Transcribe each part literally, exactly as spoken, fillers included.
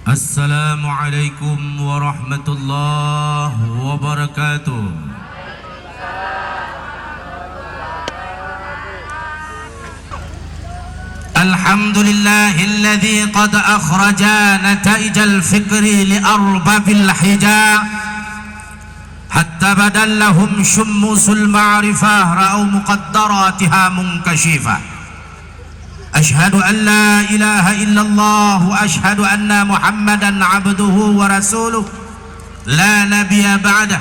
Assalamualaikum warahmatullahi wabarakatuh. Alhamdulillahilladzi qad akhraja nataijal fikri li arbabil hija, hatta badallahum syumusul ma'rifah ra'au muqaddaratiha munkashifah. Asyhadu an la ilaha illallah wa asyhadu anna Muhammadan abduhu wa rasuluh, la nabiyya ba'dah.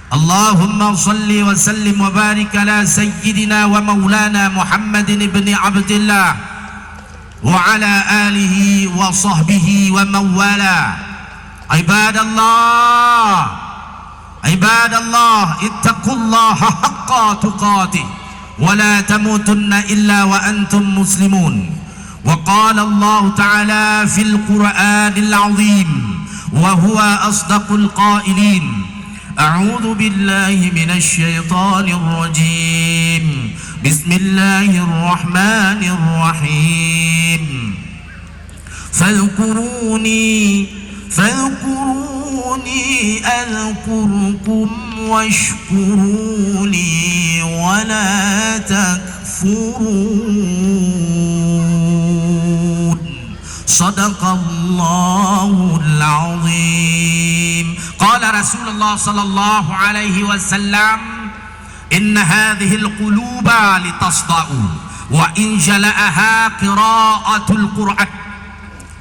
Allahumma shalli wa sallim wa barik ala sayyidina wa maulana Muhammadin ibni Abdillah wa ala alihi wa sahbihi wa mawala. Ibadallah, ibadallah, ittaqullaha haqqa tuqatih wa la tamutunna illa wa antum muslimun. Wa qala Allah ta'ala fil Qur'anil azim wa huwa asdaqul qailin. A'udzu billahi minasy syaithanir rajim. Bismillahirrahmanirrahim. Fadhkuruni, fadhkuruni adhkurkum washkuruli wa la takfurun. Sadaqallahul azim. Qala Rasulullah sallallahu alaihi wasallam, "Inna hadhil quluba litasda'u, wa in jala'aha qira'atul Qur'an,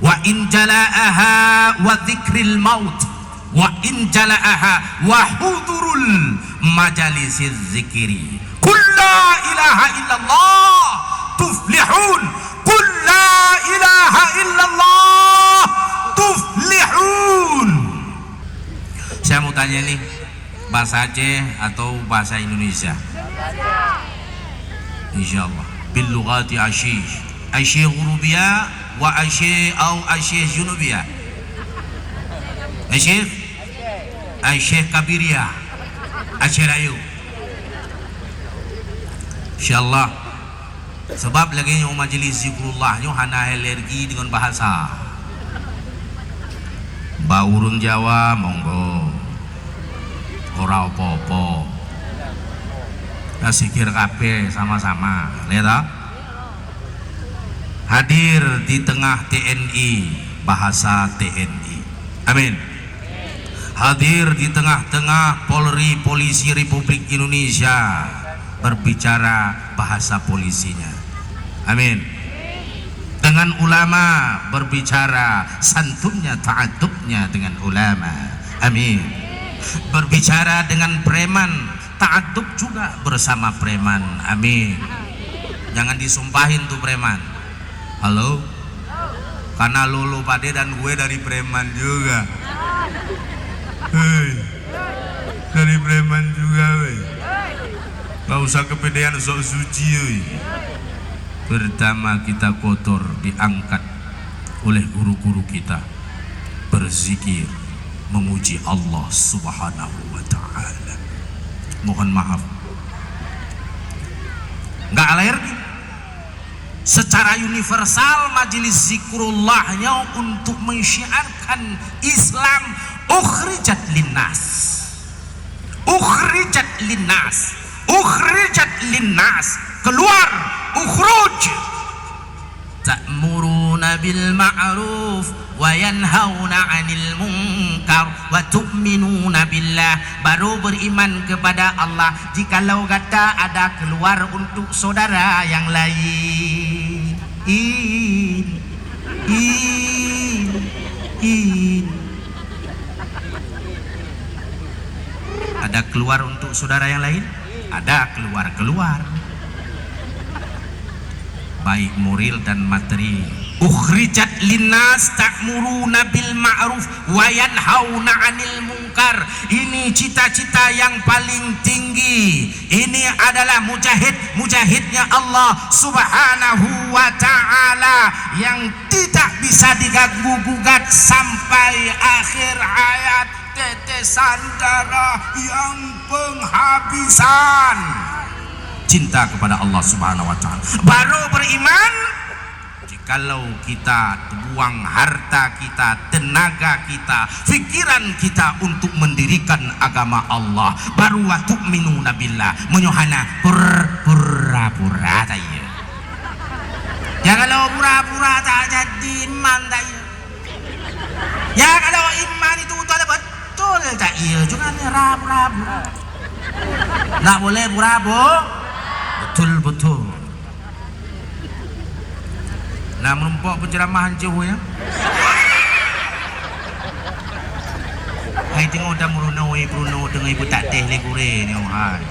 wa in jala'aha wa dzikril maut, wa in jala'aha wa hudurul majalisiz zikri. Qul la ilaha illallah tuflihun. Qul la ilaha illallah tuflihun." Saya mau tanya nih, bahasa Aceh atau bahasa Indonesia? Insya Allah. Bil lughati Aceh. Aceh Urubia wa Aceh au Aceh Junubia. Aceh, Aceh Kabiria. Aceh Rayu. Insya Allah. Sabab lagèe nyoe majlis zikrullah nyoe hana alergi deungon bahasa. Bak ureueng Jawa, monggo. Ora apa-apa. Tasikir kabeh sama-sama, lé ta? Hadir di tengah T N I, bahasa T N I. Amin. Hadir di tengah-tengah Polri, polisi Republik Indonesia, berbicara bahasa polisinya. Amin. Dengan ulama, berbicara santunnya, ta'adubnya dengan ulama. Amin. Berbicara dengan preman, ta'adub juga bersama preman. Amin. Jangan disumpahin tuh preman. Halo? Karena lolo padé dan gue dari preman juga. Hei, dari preman juga, weh. Gak usah kepedean sok suci, weh. Pertama kita kotor diangkat oleh guru-guru kita. Berzikir, memuji Allah Subhanahu wa Ta'ala. Mohon maaf. Nggak alergi. Secara universal, majelis zikrullah nyoe untuk mensyiarkan Islam, ukhrijat linnas. Ukhrijat linnas. Ukhrijat linnas. Keluar. Ukhruj. Ta'muruna bil ma'ruf wa yanhauna 'anil munkar wa tu'minuna billah. Baru beriman kepada Allah jikalau gata ada keluar untuk saudara yang lain. In. In. In. Ada keluar untuk saudara yang lain? Ada keluar-keluar. Baik moral dan materi. Ukhrijat linnas ta'muruna bil ma'ruf wa yanhauna 'anil munkar. Ini cita-cita yang paling tinggi. Ini adalah mujahid, mujahidnya Allah Subhanahu wa Ta'ala yang tidak bisa diganggu gugat sampai akhir hayat. Tetesan darah yang penghabisan. Cinta kepada Allah Subhanahu wa Ta'ala. Baru beriman, Kalau kita buang harta kita, tenaga kita, fikiran kita untuk mendirikan agama Allah, baru wa tu'minuna billah. Meunyoe hana, pur-, pura-pura ta ié. Ya, kalau pura-pura ta jadi iman ta ié. Ya, kalau iman itu betul, betul ta ié, jangan pura-pura. Ndak boleh pura-pura. Betul-betul. Nah, meurumpok penceramah hancur ya. Hai tengok dah meurunoi, peuruno tengah ibu tak teh lé gurée ni, hai.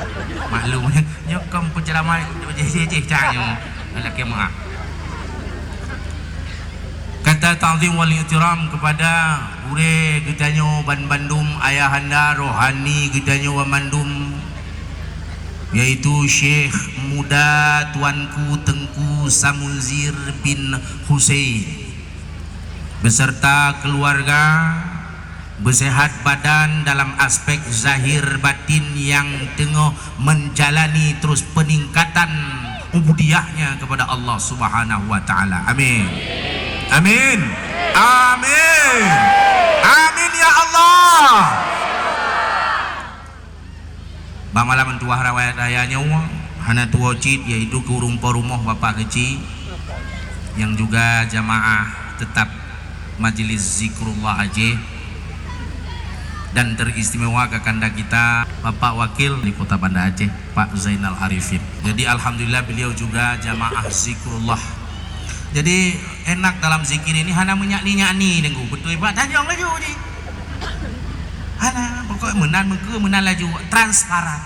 Maklum, nyoe kan penceramah jih-jih cak nyoe. Laki maaf. Kata ta'zim wal ihtiram kepada gurée geutanyoe ban bandum, ayahanda rohani geutanyoe ban bandum, yaitu Syekh Muda Tuanku Teungku Samunzir bin Husein beserta keluarga, besehat badan dalam aspek zahir batin yang teungoh menjalani terus peningkatan ubudiyahnya kepada Allah Subhanahu wa Ta'ala. Amin. Amin. Amin. Amin ya Allah. Bak malam meutuwah raya nyoe hana tuwoe cit, yaitu keu ureuëng po rumoh Bapak Keuchik, nyang juga jamaah tetap Majelis Zikrullah Aceh, dan teristimewa kakanda kita, Bapak Wakil Wali Kota Banda Aceh, Pak Zainal Arifin. Jadi, alhamdulillah, beliau juga jamaah Zikrullah. Jadi, enak dalam zikir ini, hana meunyak-ni-nyak ni, Teungku. Beutôi, Pak? Tajong laju, ji. Hana, pokok meunan meukeue, meunan laju, transparan.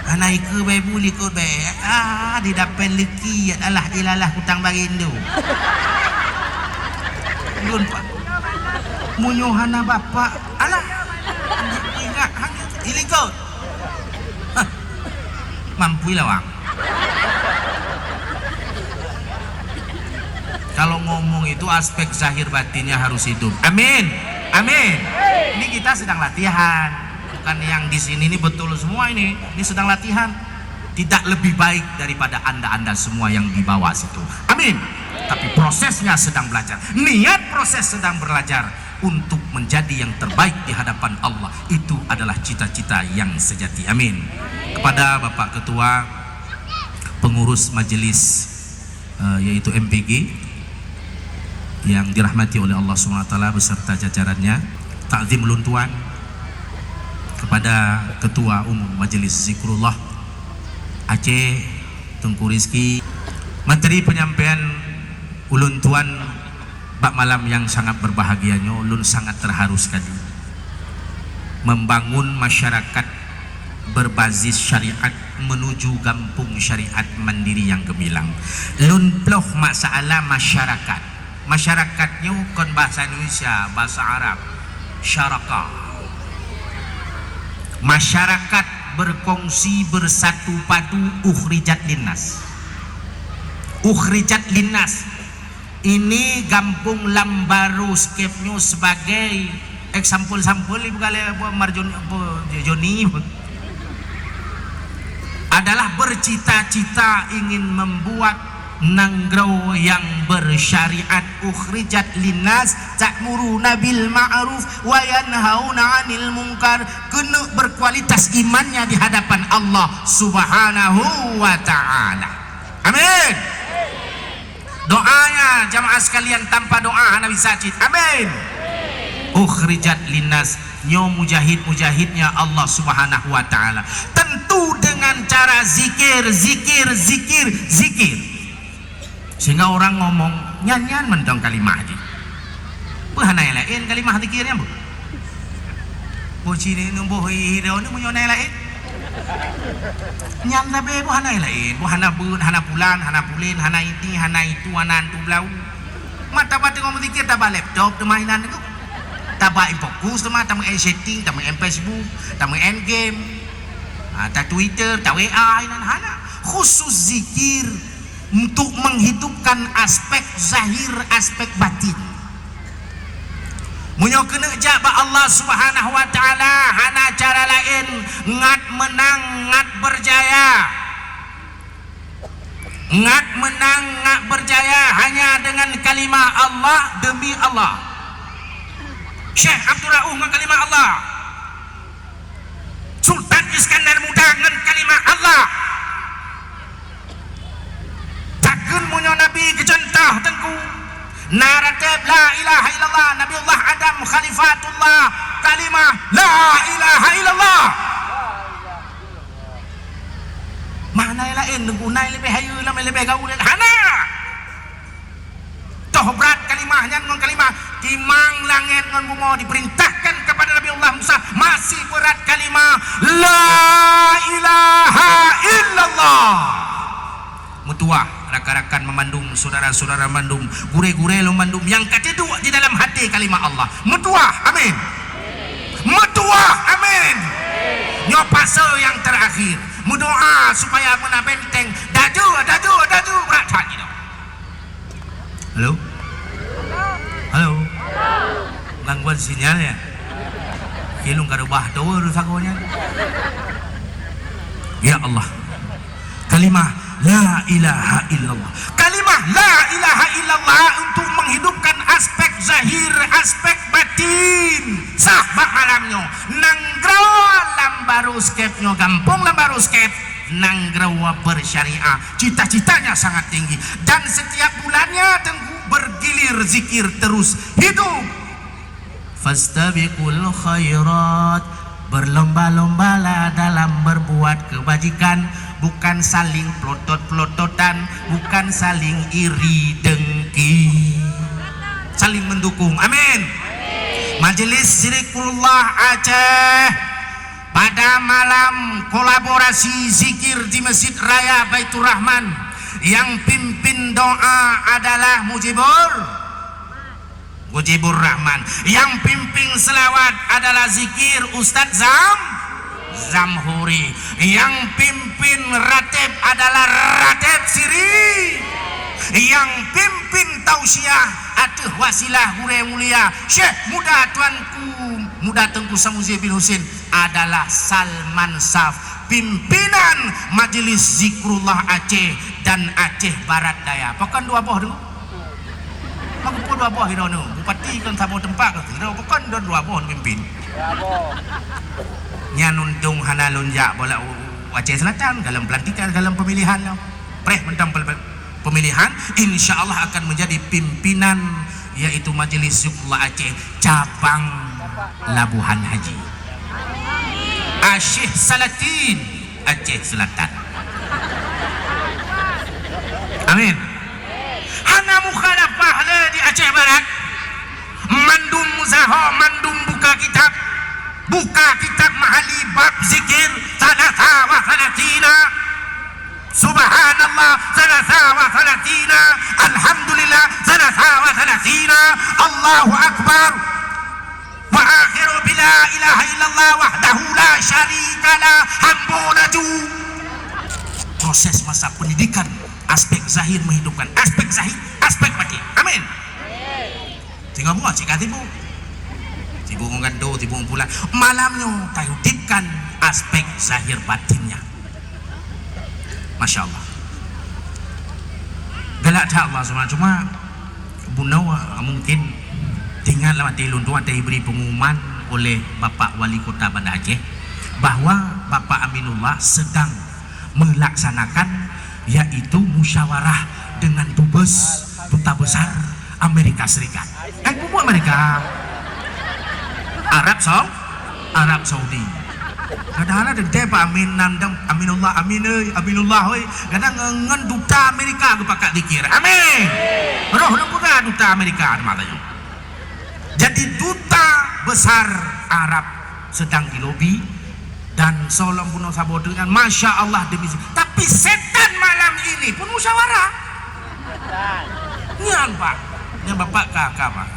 Hana ikeue bak ibu, likot bak, ah, di dapen liki, alah ilalah kutang bagindo. Lôn, Pak. Meunyoe hana bapak, alah. Ingat, hana, ilikot. Hah. Mampu lawang. Kalau ngomong itu aspek zahir batinnya harus hidup. Amin. Amin. Ini kita sedang latihan. Bukan yang di sini ini betul semua ini. Ini sedang latihan. Tidak lebih baik daripada anda-anda semua yang di bawah situ. Amin. Tapi prosesnya sedang belajar. Niat proses sedang belajar untuk menjadi yang terbaik di hadapan Allah. Itu adalah cita-cita yang sejati. Amin. Kepada Bapak Ketua Pengurus Majelis, eh, yaitu M P G, yang dirahmati oleh Allah Subhanahu wa Taala beserta jajarannya, takzim ulôn tuan kepada Ketua Umum Majelis Zikrullah Aceh, Teungku Rizki. Materi penyampaian ulôn tuan bak malam yang sangat berbahagia nyoe, ulôn sangat terharu sekali. Membangun masyarakat berbasis syariat menuju gampông syariat mandiri yang gemilang. Lôn ploh masalah masyarakat. Masyarakat nyoe kon bahasa Indonesia, bahasa Arab. Syaraka. Masyarakat berkongsi, bersatu padu, ukhrijat linnas. Ukhrijat linnas. Ini gampông lam baro skep nyoe sebagai example-sampel ibu kali apa Marjon apa Joni adalah bercita-cita ingin membuat nanggroe yang bersyariat, ukhrijat linnas ta'muruna bil ma'ruf wa yanhauna 'anil munkar, keuneuk berkualitas imannya di hadapan Allah Subhanahu wa Ta'ala. Amin. Doanya jamaah sekalian, tanpa doa hana bisa cit. Amin. Ukhrijat linnas, nyoe mujahid-mujahidnya Allah Subhanahu wa Ta'ala. Tentu dengan cara zikir, zikir, zikir, zikir. Sehingga orang ngomong, nyan-nyan mantong kalimah jih. Peue hana nyang laén kalimah zikir nyan, Bu? Boh ciri numboh hiro ni meunyoe na laén. Nyan sabe boh hana laén, boh hana beuet, hana pulan, hana pulen, hana ini, hana itu, hana antu blau. Mat taba teungoh meuzikir, taba laptop teuma inan tu. Taba infokus teuma, teuma setting, teuma Facebook, teuma game. Ha, ta Twitter, ta W A inan hana. Khusus zikir untuk menghidupkan aspek zahir, aspek batin. Meunyoe keuneuk jak bak Allah Subhanahu wa Ta'ala, hana cara laén, ngat meunang, ngat beurjaya. Ngat meunang, ngat beurjaya hanya deungon kalimah Allah demi Allah. Syekh Abdul Rauf ngon kalimah Allah. Sultan Iskandar Muda ngon kalimah Allah. Takheun meunyoe Nabi geucuntoh teungku, na rateb la ilaha illallah, Nabi Allah Adam khalifatullah, kalimah la ilaha illallah. Makna laén, guna leubeh hayeue, leubeh gaul, hana. Toh brat kalimah nyan ngon kalimah, timang langét ngon bumoe diperintahkan kepada Nabi Allah Musa, masih berat kalimah la ilaha illallah. Meutuwah rakan-rakan meumandum, saudara-saudara mandum, gurée-gurée lôn mandum nyang ka teuduek di dalam hati kalimah Allah. Meutuwah, amin. Meutuwah, amin. Nyoe fase nyang terakhir. Meudoa supaya meunan benteng. Daju, daju, daju. Brat that jinoe. Halo? Halo? Gangguan sinyal ya? Kilung ka reubah tower sagoe nyan. Ya Allah. Kalimah la ilaha illallah. Kalimah la ilaha illallah untuk menghidupkan aspek zahir, aspek batin. Sah bak malam nyoe. Nanggroe lam Baru Skep nyoe, gampông lam Baru Skep, nanggroe bersyariah. Cita-citanya sangat tinggi. Dan setiap bulannya Teungku bergilir zikir terus hidup. Fastabiqul khairat, berlomba-lombalah dalam berbuat kebajikan, bukan saling pelotot-pelototan, bukan saling iri dengki. Saling mendukung. Amin. Majelis Zikrullah Aceh pada malam kolaborasi zikir di Masjid Raya Baiturrahman, yang pimpin doa adalah Mujibur Mujibur Rahman. Yang pimpin selawat adalah zikir Ustaz Zam-, Zamhuri. Yang pimpin ratib adalah Ratib Siri. Yang pimpin tausiah ateueh wasilah gurée mulia Syekh Muda Tuanku Muda Teungku Samuzi bin Husin adalah Salman Saf, pimpinan Majelis Zikrullah Aceh dan Aceh Barat Daya. Pakon dua boh tu? Meukeupue dua boh sidroe nyoe, bupati kon saboh teumpat, sidroe bukon don dua boh pimpin. Nyan untông hana lôn jak bola u, u Aceh Selatan dalam pelantikan, dalam pemilihan nyoe. Preh mantong pel-, pemilihan, insya Allah akan menjadi pimpinan, yaitu Majelis Zikrullah Aceh cabang Labuhan Haji. Asyik Salatin. Aceh Selatan. Amin. Hana mukhalafah le di Aceh Barat. Mandum meusaho, mandum buka kitab. Buka kitab Mahali bab zikir, salasa wa salasina. Subhanallah, salasa wa salasina. Alhamdulillah, salasa wa salasina. Allahu Akbar. Wa akhiru bila ilaha illallah wahdahu la syarika lah, hambo laju. Proses masa pendidikan, aspek zahir menghidupkan aspek zahir, aspek batin. Amin. Tinggal mua cik ka tibu. Tibu ngon gando, tibu ngon pulan. Malam nyoe tayudipkan aspek zahir batinnya. Masya Allah. Galak that Allah subhanahu. Cuma bunoe mungkin teuingat lam até lôn tu, watée diberi pengumuman oleh Bapak Wali Kota Banda Aceh bahwa Bapak Aminullah sedang melaksanakan, yaitu musyawarah dengan dubes, duta besar Amerika Serikat. Eh, bukan Amerika. Arab Sau-, Arab Saudi. Kadang-kadang teuntée Pak Amin nan dang, Aminullah, Amin euy, Aminullah euy. Kadang ngon, ngon duta Amerika geupakat zikir. Amin. Roh lôn peugah duta Amerika di mata nyoe. Jadi duta besar Arab sedang dilobi dan soe lom bunoe saboh teuk nyan, masya Allah demi si-, tapi setan malam ini pun musyawarah. Nyan, Pak. Nyan Bapak ka, ka, Pak.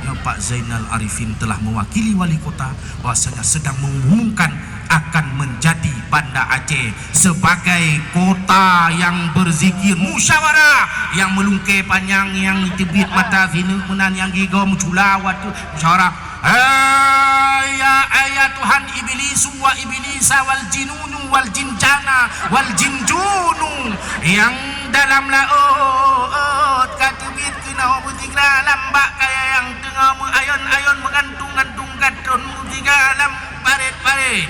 Nyan Pak Zainal Arifin telah mewakili wali kota bahwasanya sedang mengumumkan akan menjadi Banda Aceh sebagai kota yang berzikir, musyawarah, yang melungke panjang, yang teubiet mata sineuk meunan, yang gigoe meucula watée musyawarah. Hai ya, hai ya Tuhan, iblisu wa iblis Isa wal jinunu wal jinjana wal jinjunu. Nyang dalam laôt ka teubiet keunoe beusigra lam bak kayèe nyang teungoh meuayon-ayon meugantung-gantung gatrôn beusigra lam paret-paret.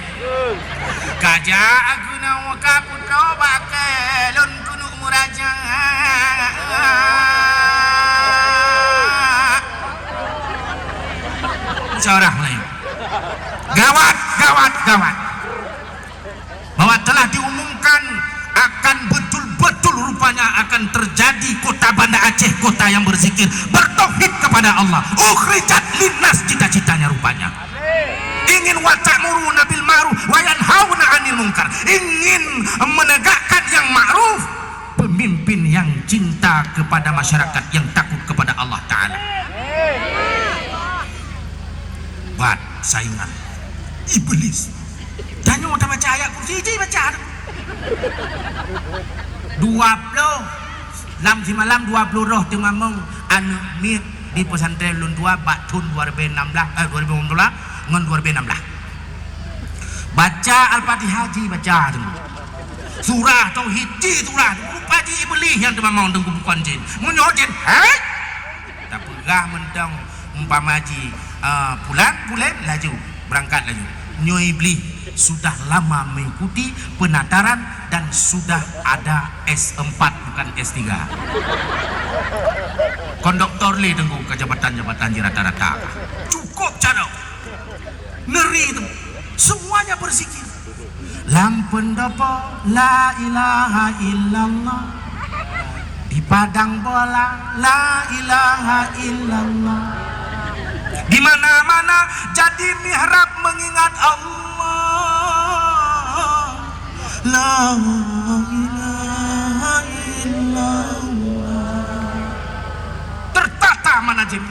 Ka jak keunoe ka peutoe bak kèe lôn keuneuk meuraja. Musyawarah mulai. Gawat, gawat, gawat. Bahwa telah diumumkan akan betul-betul rupanya akan terjadi kota Banda Aceh, kota yang berzikir, bertauhid kepada Allah. Ukhrijat linnas cita-citanya rupanya. Ingin wa ta'muruna bil ma'ruf wa yanhauna 'anil munkar. Ingin menegakkan yang ma'ruf, pemimpin yang cinta kepada masyarakat, yang takut kepada Allah Ta'ala. Buat saingan Iblis. Tanyoe tabaca ayat kursi, jih baca tu. Dua ploh, lam simalam dua ploh droe teumamong aneuk miet di pesantren lôn tuha bak thon dua ribu enam belas, eh, dua ribu enam belas ngon dua ribu enam belas. Baca Al-Fatihah jih baca tu. Surah Tauhid jih surah tu. Rupa jih Iblis nyang teumamong teungku bukon jin. Meunyoe jin, hai! Tapeugah mantong umpama jih, eh, pulan, pulen, laju, berangkat laju. Nyoe Iblih sudah lama mengikuti penataran dan sudah ada S empat, bukan S tiga. Konduktor lé teungku ke jabatan-jabatan jih rata-rata. Cukup cara. Ngeri tu. Semuanya berzikir. Lam pendopo la ilaha illallah. Di padang bola la ilaha illallah. Di mana-mana jadi mihrab mengingat Allah. La ilaha illallah. Tertata manajemen.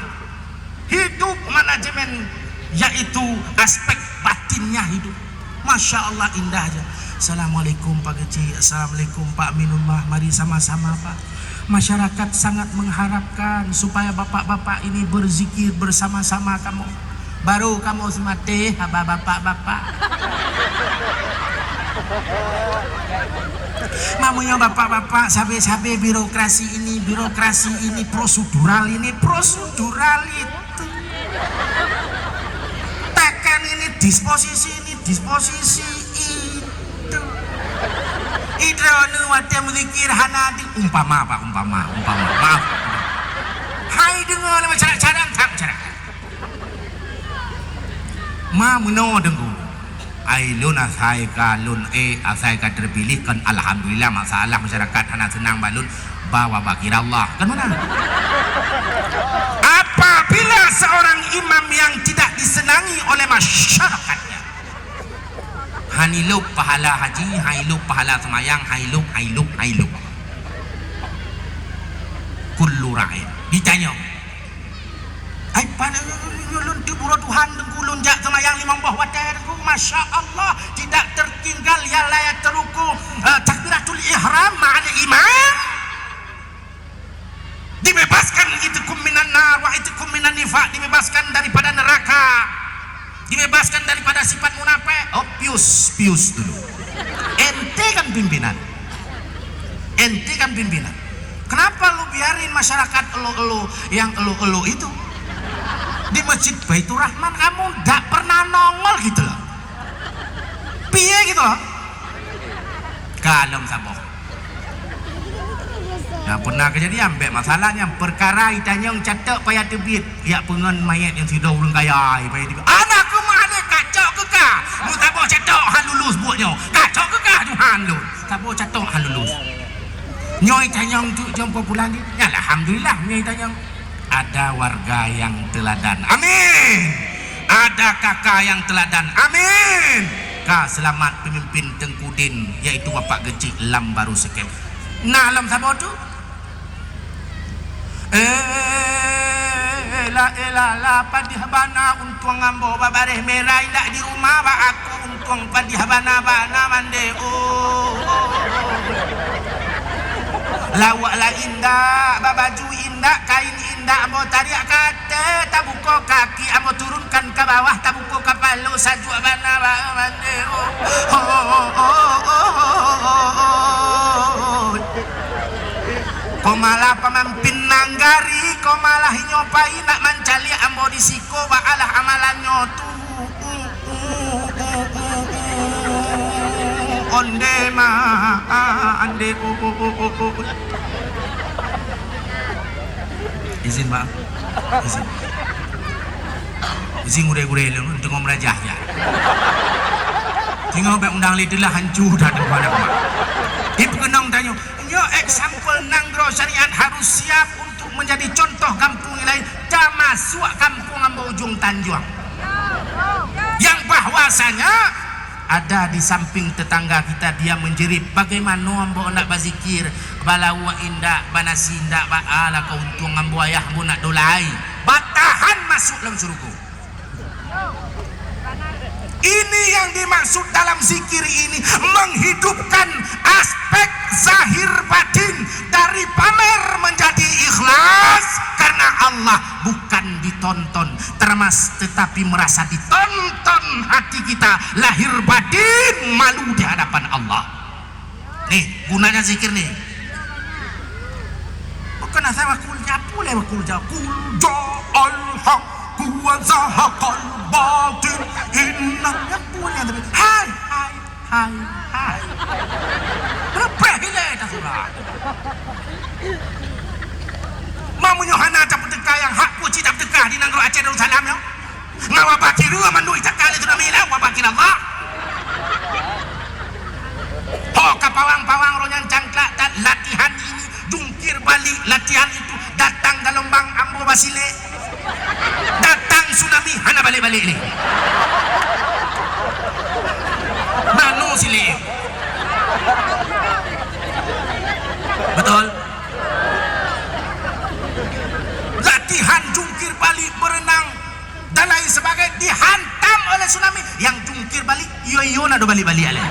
Hidup manajemen, yaitu aspek batinnya hidup. Masya Allah, indah aja. Assalamualaikum Pak Geuchik, assalamualaikum Pak Aminullah. Mari sama-sama, Pak. Masyarakat sangat mengharapkan supaya bapak-bapak ini berzikir bersama-sama kamoe. Baru kamoe seumatéh haba bapak-bapak. Meunyoe bapak-bapak sabé-sabé birokrasi ini, birokrasi ini, prosedural ini, prosedural itu. Takan ini, disposisi ini, disposisi itu. Idroeneuh watèe meuzikir hana di-, umpama, Pak, umpama, umpama. Maaf. Hai deungoe lé masyarakat, masyarakat. Ma meunoe teungku. Ai lôn asai ka lôn, eh, asai ka terpilih kan alhamdulillah, masalah masyarakat hana seunang bak lôn, ba wabah kira Allah. Kan meunan? Apabila seorang imam yang tidak disenangi oleh masyarakatnya, han ilôp pahala haji, han ilôp pahala seumayang, han ilôp, han ilôp, han ilôp. Kullu ra'in. Ditanyong, Ai, pane, lôn teuburoe Tuhan, Teungku, lôn jak seumayang limong boh watèe, Teungku. Masya Allah, tidak tertinggal, ya la yatruku, eh, takbiratul ihram ma'al imam. Dibebaskan itqum minan nar wa itqum minan nifaq, dibebaskan daripada neraka, dibebaskan daripada sifat munafik. Oh, pius, pius dulu. Ente kan pimpinan. Ente kan pimpinan. Kenapa lu biarin masyarakat elo-elo yang elo-elo itu? Di Masjid Baiturrahman kamu ndak pernah nongol gitu loh. Piye gitu loh? Kalem saboh. Nah, pernah kejadian, bèk masalah nyan, perkara itanyong catok payah teubiet, jak peungon manyèt nyang sidroe ureueng kaya, payah teubiet. Anak keuh meuaneuk kacok keu kah, meusaboh catok han lulus buet nyoe. Kacok keu kah Tuhan lôn. Saboh catok han lulus. Nyoe itanyong tu jom populan ni. Ya, alhamdulillah nyoe itanyong. Ada warga yang teladan. Amin. Ada kaka yang teladan. Amin. Ka seulamat pemimpin Teungku Din, yaitu Bapak Geuchik lam baru sikép. Nah, lam saboh tu. Eh, la, eh, la, la, padih bana untueng ambo babareh merah indak di rumah bak aku untueng padih bana-bana mandé. Oh, oh, oh. Lawak la indak, babaju indak, kain indak, ambo tariak ka ateueh, tabuko kaki, ambo turunkan ka bawah, tabuko ka Lo sajuak bana ba mande, oh. Oh, oh, oh. Ko malah peumimpin nanggroe, ko malah inyoe pai nak mancaliak ambo di siko bak alah amalan nyoe tu. Onde ma, ande, oh, oh, oh, oh, oh. Izin, Mak. Izin. Izin gurée-gurée lôn, teungoh meurajah jak. Teungoh bék undang lé teulah hancu that depan aku, Mak. Ipeukeunong tanyoe, nyoe example nanggroe syariat harus siap untuk menjadi contoh kampung yang lain, termasuk kampung ambo Ujong Tanjuang. Yang bahwasanya ada di samping tetangga kita, dia menjerit, "Bagaimana ambo nak bazikir, balawok indak, banasi indak, ba a lah keuntong ambo ayah ambo nak dolai, batahan masuk lam syuruga." Ini yang dimaksud dalam zikir ini, menghidupkan aspek zahir batin dari pamer menjadi ikhlas karena Allah, bukan ditonton, termas-, tetapi merasa ditonton hati kita, lahir batin malu di hadapan Allah. Nih, gunanya zikir nih. Bukan asal bakul japu lé bakul japu. Qul ja'al haq wa zahaqal batil. Innal, nyan pun nyan tapi. Hai, hai, hai, hai. Leupah ilée dah surah. Meunyoe hana tapeuteuka nyang hak, peue cit tapeuteuka di nanggroe Aceh Darussalam nyoe. Ngon wabah kira mandum itaka lé tsunami lah, wabah kira Allah. Ho ka pawang-pawang roh nyan cangklak that latihan ini, jungkir balik latihan itu, datang gelombang ambo basilek, datang tsunami hana balek-balek lé. Mano silek? Betul? Latihan jungkir balik berenang dan lain sebagainya dihantam oleh tsunami, yang jungkir balik, iyo-iyo nak do balik-balik alai.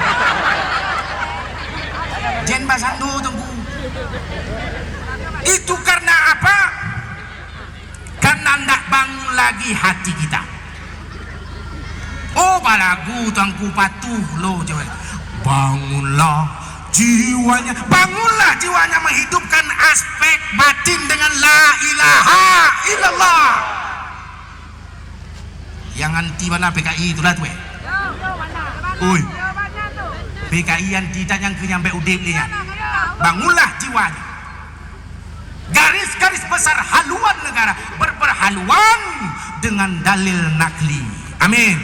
Jen basando Teungku. Itu karena apa? Karena ndak bangun lagi hati kita. Oh, balagu Teungku patuh lo jawab. Bangunlah jiwanya, bangunlah jiwanya menghidupkan aspek batin dengan la ilaha illallah. Yang anti bana P K I itulah tu, eh. Ui. P K I anti tanyang keu nyang bék udeb lé nyan. Bangunlah jiwanya. Garis-garis besar haluan negara berperhaluan dengan dalil nakli. Amin.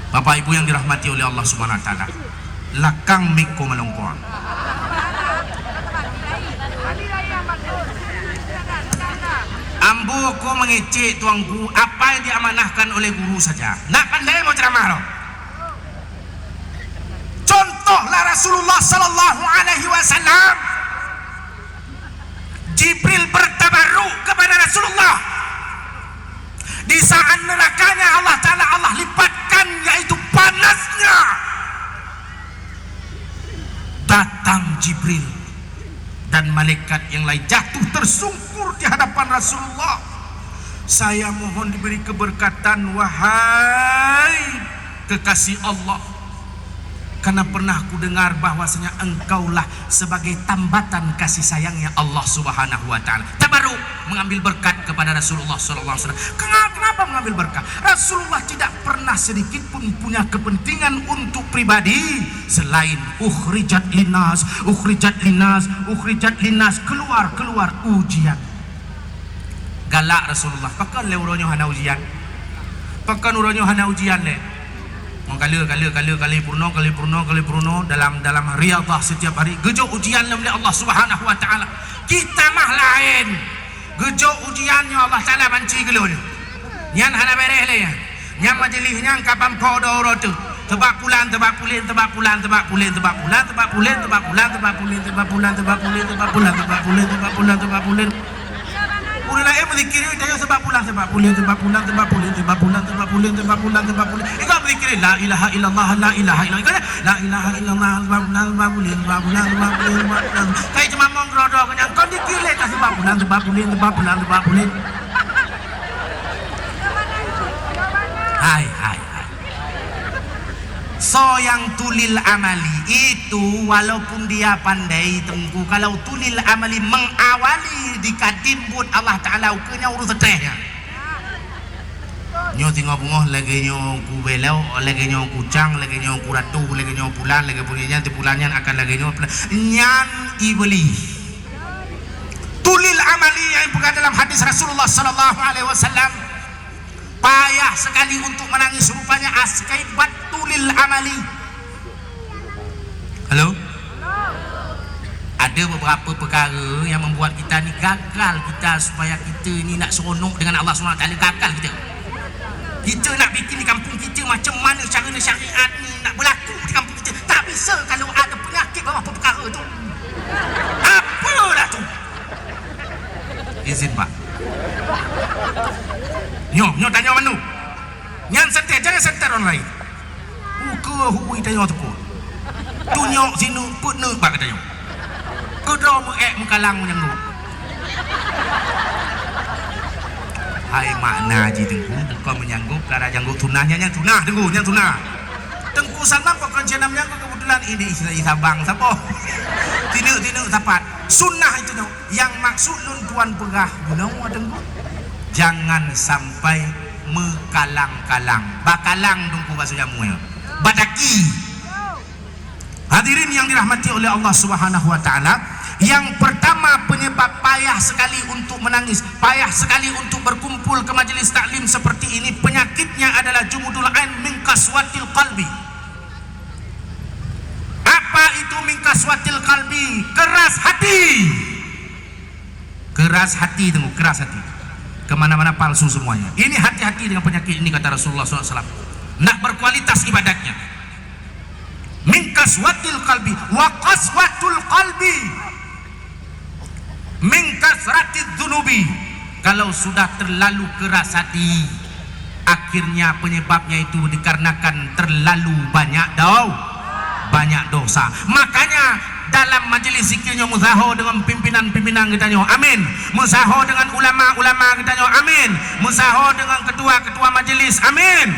Bapak Ibu yang dirahmati oleh Allah Subhanahu wa Taala, lakang mik ko malongkoang. Ambo ko mengecek Tuanku apa yang diamanahkan oleh guru saja. Nak pandai mau ceramah loh. Contohlah Rasulullah sallallahu alaihi wasallam. Jibril bertabaruk kepada Rasulullah. Di saat nerakanya Allah Taala, Allah lipatkan, yaitu panasnya. Datang Jibril dan malaikat yang lain jatuh tersungkur di hadapan Rasulullah. Saya mohon diberi keberkatan, wahai kekasih Allah. Karena pernah kudengar bahwasanya engkaulah sebagai tambatan kasih sayangnya Allah Subhanahu wa Taala. Tabaruk, mengambil berkat kepada Rasulullah sallallahu alaihi wasallam. Kenapa, kenapa mengambil berkat? Rasulullah tidak pernah sedikit pun punya kepentingan untuk pribadi selain ukhrijat linnas, ukhrijat linnas, ukhrijat linnas, keluar, keluar ujian. Galak Rasulullah. Pakon lé uroe nyoe hana ujian? Pakon uroe nyoe hana ujian lé? Ngon kale, kale, kale, kale purno, kale purno, kale purno dalam, dalam riyadhah setiap hari. Geujok ujian lom lé Allah Subhanahu wa Taala. Kita mah laén. Geujok ujian nyoe Allah Taala banci geulon. Nyan hana béréh lé nyan. Nyang majeulih nyang ka bampo dua uroe teuk. Teubak pulan, teubak pulen, teubak pulan, teubak pulen, teubak pulan, teubak pulen, teubak pulen, teubak pulan, teubak pulen, teubak pulan, teubak pulen, teubak pulan, teubak pulen. Ureueng laén meuzikir, tanyoe teubak pulan, teubak pulen, teubak pulan, teubak pulen, teubak pulan, teubak pulen, teubak pulan, teubak pulen. Ikau meuzikir, la ilaha illallah, la ilaha illallah. Ikau, la ilaha illallah, teubak pulan, teubak pulen, teubak pulan, teubak pulen, teubak pulan. Kai cuma mong keudroe-droe keunyan, kon dikir lé ka teubak pulan, teubak pulen, teubak pulan, teubak pulen. Hai, hai, hai. Soe nyang tulil amali itu, walaupun dia pandai, Teungku, kalau tulil amali mengawali dikadim buet Allah Taala, ukeue nyan ureuëng seutreh nyan. Nyoe singoh beungoh, lagée nyoe ku belok, lagée nyoe ku cang, lagée nyoe ku ratuh, lagée nyoe pulan, lagée pulan nyan, pulan nyan akan lagée nyoe, pulan nyan Iblis. Tulil amali nyang peugah dalam hadis Rasulullah sallallahu alaihi wasallam, payah sekali untuk menangis, rupanya akibat tulil amali. Halo? Ada beberapa perkara yang membuat kita ni gagal kita, supaya kita ni nak seronok dengan Allah Subhanahu Wa Taala, gagal kita. Kita nak bikin di kampung kita macam mana cara syariat ni nak berlaku di kampung kita. Tak bisa kalau ada penyakit bawah perkara tu. Apalah tu? Izin, Pak. Nyoh, nyoh tanya mana? Nyan santai, jangan santai orang lain. Ukeue hui tanyoe teupot. Tunyok sineuk peuet neuk bak geutanyoe. Keudroe meu-ék meukalang meunyan geuh. Hai makna jih Teungku, bukon meunyan geuh, peukara janggôt sunah nyan, nyan sunah Teungku, nyan sunah. Teungku Salman pakon sinan meunyan geuh keubeutulan ini istilah Sabang saboh. Sineuk-sineuk sapat. Sunah itu nyoe. Nyang maksud lôn tuan peugah bunoe Teungku, jangan sampai meukalang-kalang. Bakalang Teungku bahasa jameun nyoe. Bataki. Hadirin yang dirahmati oleh Allah Subhanahu wa Taala, yang pertama penyebab payah sekali untuk menangis, payah sekali untuk berkumpul ke majlis taklim seperti ini, penyakitnya adalah jumudul ain min qaswatil qalbi. Apa itu min qaswatil qalbi? Keras hati. Keras hati, Teungku, keras hati. Kemana-mana palsu semuanya. Ini hati-hati dengan penyakit ini, kata Rasulullah sallallahu alaihi wasallam. Nak berkualitas ibadatnya. Min qaswatil qalbi, wa qaswatul qalbi min kasratiz dzunubi. Kalau sudah terlalu keras hati, akhirnya penyebabnya itu dikarenakan terlalu banyak do-, banyak dosa. Makanya dalam majlis zikir nyoe meusaho dengan pimpinan-pimpinan geutanyoe, amin. Meusaho dengan ulama-ulama geutanyoe, amin. Meusaho dengan ketua-ketua majlis, amin.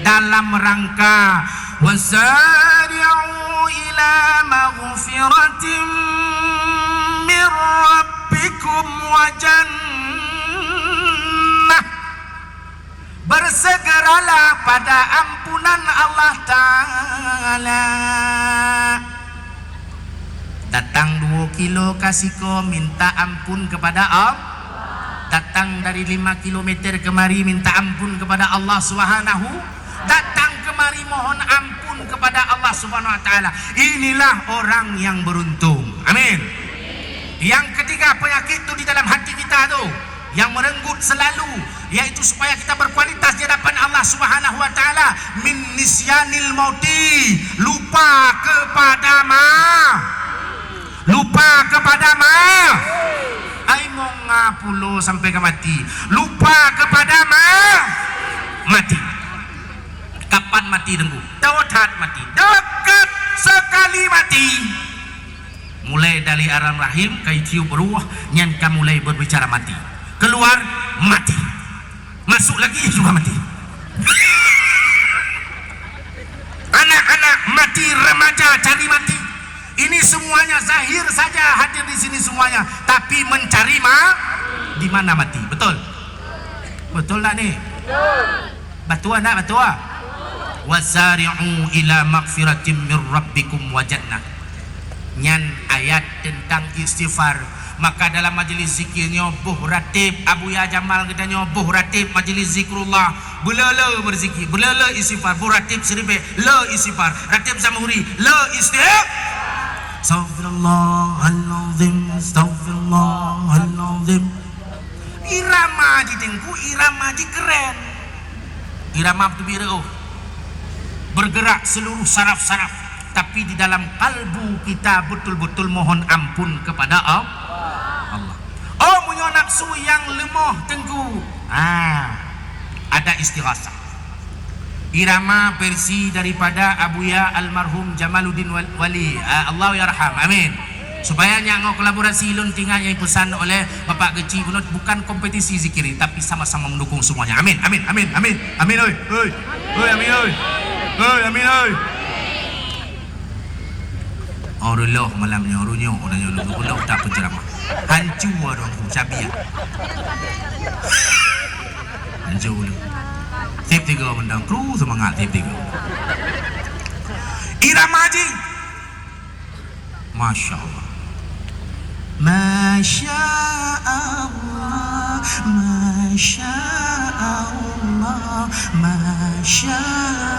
Dalam rangka wasari'u ila maghfiratin min rabbikum wa jannah. Bersegeralah pada ampunan Allah Ta'ala. Datang dua kilo ka siko minta ampun kepada Allah. Datang dari lima kilometer kemari minta ampun kepada Allah Subhanahu. Datang kemari mohon ampun kepada Allah Subhanahu wa Taala. Inilah orang yang beruntung. Amin. Yang ketiga, penyakit tu di dalam hati kita tu yang merenggut selalu, yaitu supaya kita berkualitas di hadapan Allah Subhanahu wa Taala. Min nisyanil mauti, lupa kepada ma-, lupa kepada ma-, ai, monga pulo sampai ka mati, lupa kepada ma-, mati. Kapan mati, Teungku? Teuh that mati. Dekat sekali mati. Mulai dari alam rahim ka jitiup ruh, nyan ka mulai berbicara mati. Keluar, mati. Masuk lagi, juga mati. Anak-anak mati, remaja cari mati. Ini semuanya zahir saja hadir di sini semuanya, tapi mencari ma-, di mana mati? Betul? Betul tak ni? Batua ndak batua? Wasari'u ila magfiratim mir rabbikum wa jannah. Nyan ayat tentang istighfar. Maka dalam majlis zikir nyoe boh ratib, Abuya Jamal geutanyoe boh ratib majlis zikrullah. Beuleu-leu berzikir, beuleu-leu istighfar, boh ratib siribèe, le istighfar, ratib Zamhuri, le istighfar. Astaghfirullahalazim, astaghfirullahalazim. Irama jih Teungku, irama jih keren. Irama beuteubiet reuôh. Bergerak seluruh saraf-saraf, tapi di dalam kalbu kita betul-betul mohon ampun kepada Al-, Allah. Oh, meunyoe nafsu nyang leumoh Teungku, ah, ada istighasah. Irama versi daripada Abuya almarhum Jamaluddin Wal-, Wali, ah, Allahu yarham, amin. Supaya nyak ngon kolaborasi lôn tinggai nyang peusan oleh Bapak Geuchik Bunut, bukan kompetisi zikir ini, tapi sama-sama mendukung semuanya. Amin, amin, amin, amin. Amin, oi, oi. Oi, amin, oi. Oi, amin, oi. Oh, reuloh malam nyoe, runyok udah nyoe, reuloh tak penceramah. Hancu ureueng ku, cabiak. Hancu ureueng. Tiep tiga mendang, kru semangat tiep tiga. Irama jih. Masya Allah. Masya Allah, Masya Allah, Masya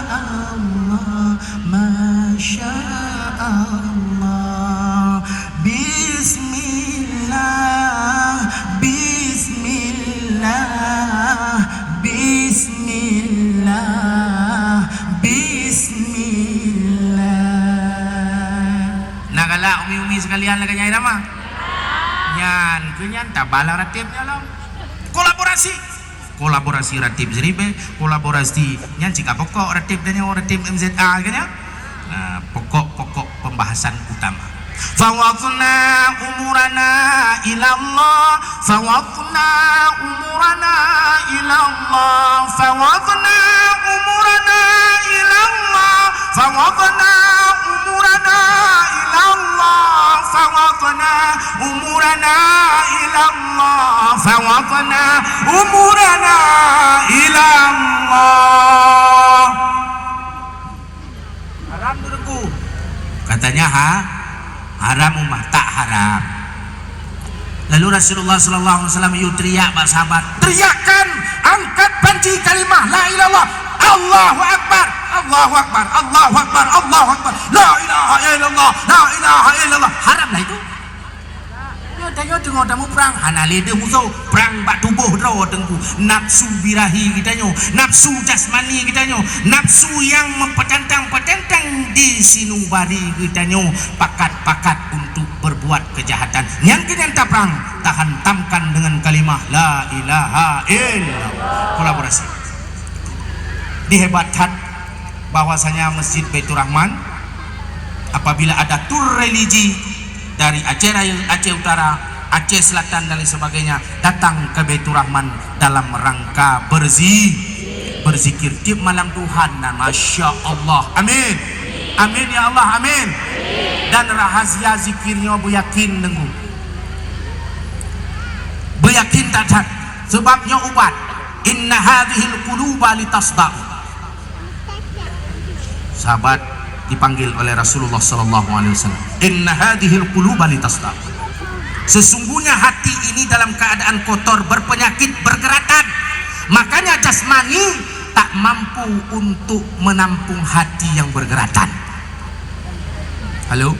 Allah, Masya Allah. Bismillah, Bismillah, Bismillah, Bismillah. Na galak umi-umi sekalian lagèe nyan irama? Nyan, keu nyan tabala ratib nyoe lom. Kolaborasi. Kolaborasi ratib siribèe, kolaborasi nyan cit ka pokok ratib tanyoe, ratib M Z A kan nyan. Nah, pokok-pokok pembahasan utama. Fawwadna umurana ilallah, fawwadna umurana ilallah, fawwadna umurana ilallah. Fawwadna umurana ilallah, fawwadna umurana ilallah, fawwadna umurana ilallah. Haram tu, Teungku. Katanya ha-, haram umat, tak haram. Lalu Rasulullah sallallahu alaihi wasallam yue teriak bak sahabat, "Teriakkan, angkat panji kalimah la ilaha illallah. Allahu akbar, Allahu akbar, Allahu akbar, Allahu akbar. La ilaha illallah, la ilaha illallah." Haram lah itu. Nyoe tanyoe teungoh tamuprang, hana lé deuh musoh, prang bak tuboh droe Teungku. Nafsu birahi geutanyoe, nafsu jasmani geutanyoe, nafsu nyang mempertentang-pertentang di sinubari geutanyoe, pakat-pakat untuk berbuat kejahatan. Nyang keu nyan taprang, tahantamkan dengan kalimah la ilaha illallah. Kolaborasi. Dihebat that bahwasanya Masjid Baiturrahman, apabila ada tur religi dari Aceh Raya, Aceh Utara, Aceh Selatan dan lain sebagainya, datang ke Baiturrahman dalam rangka berzi-, berzikir tiap malam Tuhan. Nah, Masya Allah. Amin. Amin ya Allah, amin. Dan rahasia zikirnya beuyakin Teungku. Beuyakin that-that. Sebab nyoe ubat. Inna hadzihil quluba litasda'u. Sahabat dipanggil oleh Rasulullah sallallahu alaihi wasallam. Inna hadzihil quluba litasda'u. Sesungguhnya hati ini dalam keadaan kotor, berpenyakit, bergeratan. Makanya jasmani tak mampu untuk menampung hati yang bergeratan. Halo?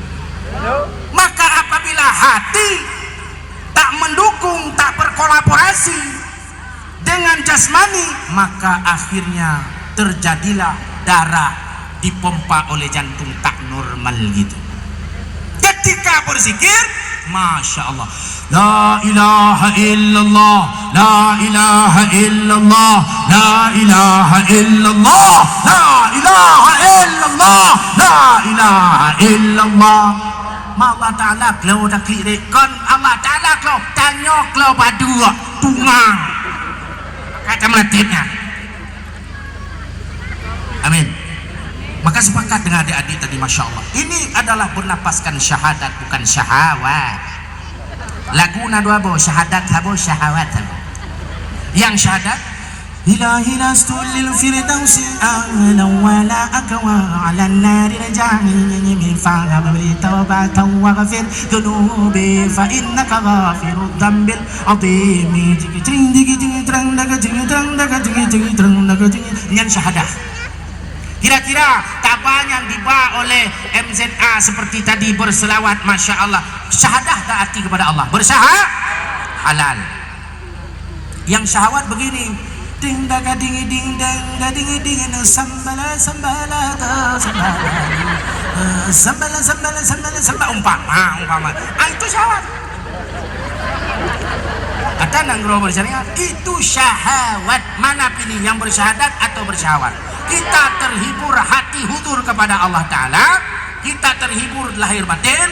Maka apabila hati tak mendukung, tak berkolaborasi dengan jasmani, maka akhirnya terjadilah darah dipompa oleh jantung tak normal gitu. Ketika berzikir, Masya Allah. La ilaha illallah, la ilaha illallah, la ilaha illallah, la ilaha illallah, la ilaha illallah. Ma Allah Ta'ala klo taklik dek kon Allah Ta'ala klo, tanyoe klo padua tungang. Kata melatihnya. Amin. Maka sepakat dengan adik-adik tadi, Masya Allah. Ini adalah bernapaskan syahadat, bukan syahawat. Lagu na dua boh, syahadat sabo, syahawat sabo. Yang syahadat, Ilahi lastu lil firdausi a'la wa la aqwa 'alan naril jahim faghfir li taubatan waghfir dzunubi fa innaka ghafirudz dzambil 'adzimi. Jigi jing, jigi jing, trang daga jigi, trang daga jigi, jigi trang daga jigi. Nyan syahadah. Kira-kira taba nyang diba oleh M Z A seperti tadi berselawat, Masya Allah. Syahadah tak hati kepada Allah. Bersyaha-, halal. Yang syahwat begini, ding daga dingi ding deng, da dingi ding, sambala sambala da sambala, eh, sambala sambala sambala sambala, umpama, umpama. Ah, itu syahwat. Kata nanggroe bersyariat, itu syahwat. Mana pilih, yang bersyahadat atau bersyahwat? Kita terhibur hati hudur kepada Allah Ta'ala, kita terhibur lahir batin,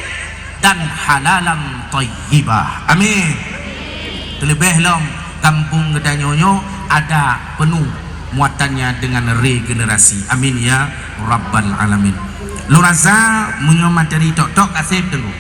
dan halalan thayyibah. Amin. Teuleubeh lom gampông geutanyoe nyoe ada penuh muatannya dengan regenerasi. Amin ya rabbal alamin. Lôn rasa meunyoe materi tok-tok ka sép teungoh.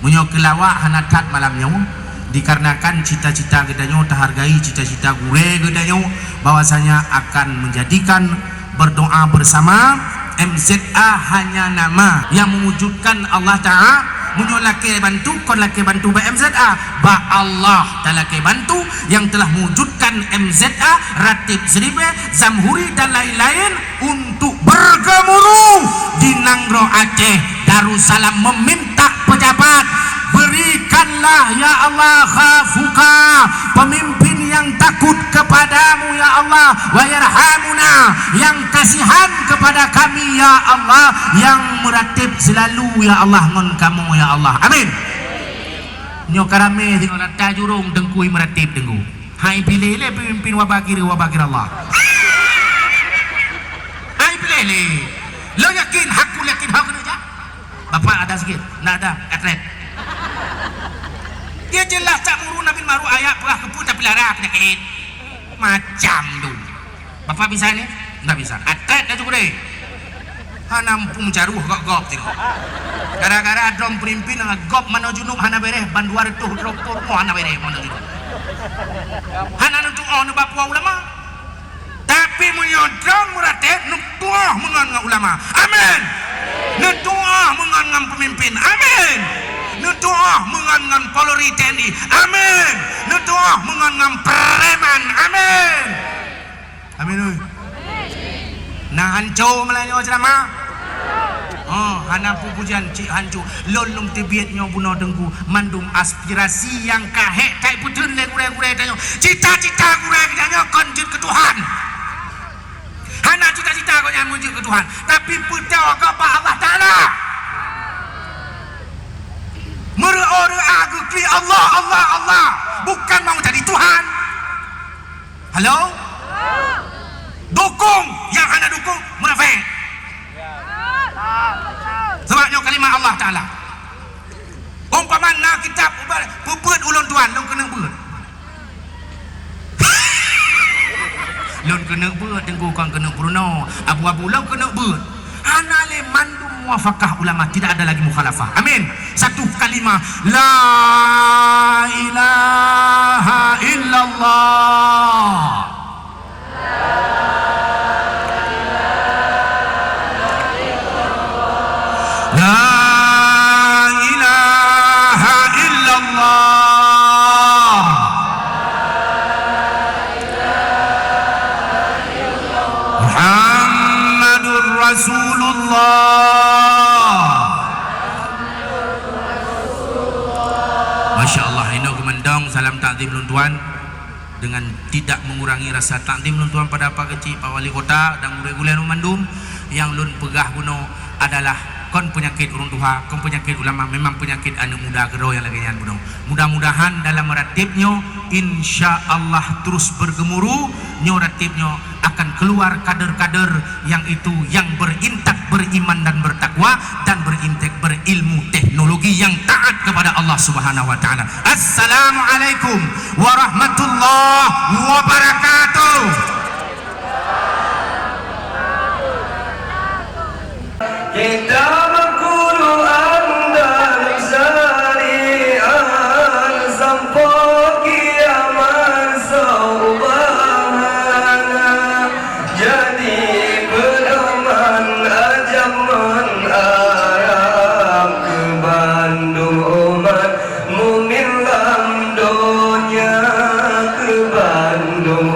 Meunyoe keulawak hana that malam nyoe, dikarenakan cita-cita geutanyoe tahargai cita-cita gurée geutanyoe bahwasanya akan menjadikan berdoa bersama, M Z A hanya nama yang mewujudkan Allah Ta'ala. Meunyoe lakée bantu, kon lakée bantu bak M Z A, bak Allah talakée bantu yang telah mewujudkan M Z A, Ratib Seribée, Zamhuri dan lain-lain untuk bergemuruh di Nanggroe Aceh Darussalam meminta pejabat, berikanlah ya Allah khafuka, pemimpin yang takut kepadamu ya Allah, wa yarhamuna, yang kasihan kepada kami ya Allah, yang meratib selalu ya Allah ngon kamoe ya Allah. Amin. Nyoe ka ramé singoh rata jurông teungku meratib teungku. Hai piléh lé pemimpin wabah kiri wabah kira Allah. Hai piléh lé. Lo yakin, hakul yakin, hak keuneuk jak. Bapak ada sikit, ndak ada, atlet. Dia jelas tak muru Nabi maru ayat peurah keupeu tapi lara penyakit. Macam tu. Bapak bisa ni? Ndak bisa. Atlet dah cukup deh. Hana mampu meucaruh gop-gop tengok. Gara-gara dong perimpin gop mano junub hana bereh, ban dua ratus dua puluh rumoh hana bereh mano junub. Hana nuntuk oh nibak puan ulama. Tapi meunyoe droe meuratéb, neutuoh meungon ngon ulama. Amin. Neutuoh meungon ngon peumimpin. Amin. Neutuoh meungon ngon Polri, T N I. Amin. Neutuoh meungon ngon preman. Amin. Amin, oi. Na hanco meulayeue ceramah. Oh, hana pupujian cit hanco. Lôn lôn teubiet nyoe bunoe teungku, mandum aspirasi nyang ka hék that peuteun lé gurée-gurée tanyoe. Cita-cita gurée geutanyoe kon jeuet keu Tuhan. Hana cita-cita gobnyan meujeuet keu Tuhan, tapi peutoe keu bak Allah Taala. Meureu'oh-reu'ah geuklik Allah, Allah, Allah, bukan mau jadi Tuhan. Halo? Dukung, nyang hana dukung, munafék. Sabab nyoe kalimat Allah Taala. Umpama na kitab ubat, peubeuet ulôn tuan, lôn keuneuk beuet. Lôn keuneuk beuet, teungku, kon keuneuk peurunoe. Abu-abu lôn keuneuk beuet. Hana lé mandum muwafaqah ulama, tidak ada lagi mukhalafah. Amin. Satu kalimah, la ilaha illallah. La ilaha illallah. Muhammadur Rasulullah. Masya Allah, inoe geumandong salam takzim lôn tuan. Dengan tidak mengurangi rasa takzim lôn tuan pada Pak Keuchik, Pak Wali Kota dan gurée-gurée lôn mandum, nyang lôn peugah bunoe adalah kon peunyakét ureuëng tuha, kon peunyakét ulama, memang peunyakét aneuëk muda keudroe nyang lagée nyan bunoe. Mudah-mudahan dalam ratib nyoe, insya Allah terus bergemuruh, nyoe ratib nyoe akan keluar kader-kader yang itu yang berintak beriman dan bertakwa dan berintak berilmu teknologi yang taat kepada Allah Subhanahu wa Taala. Assalamualaikum warahmatullahi wabarakatuh. Kitab Al-Quran dan syariat sampoe kiamat seubahan. Jadi pedoman ajaman Arab keu bandum umat mumin lam donya, keu bandum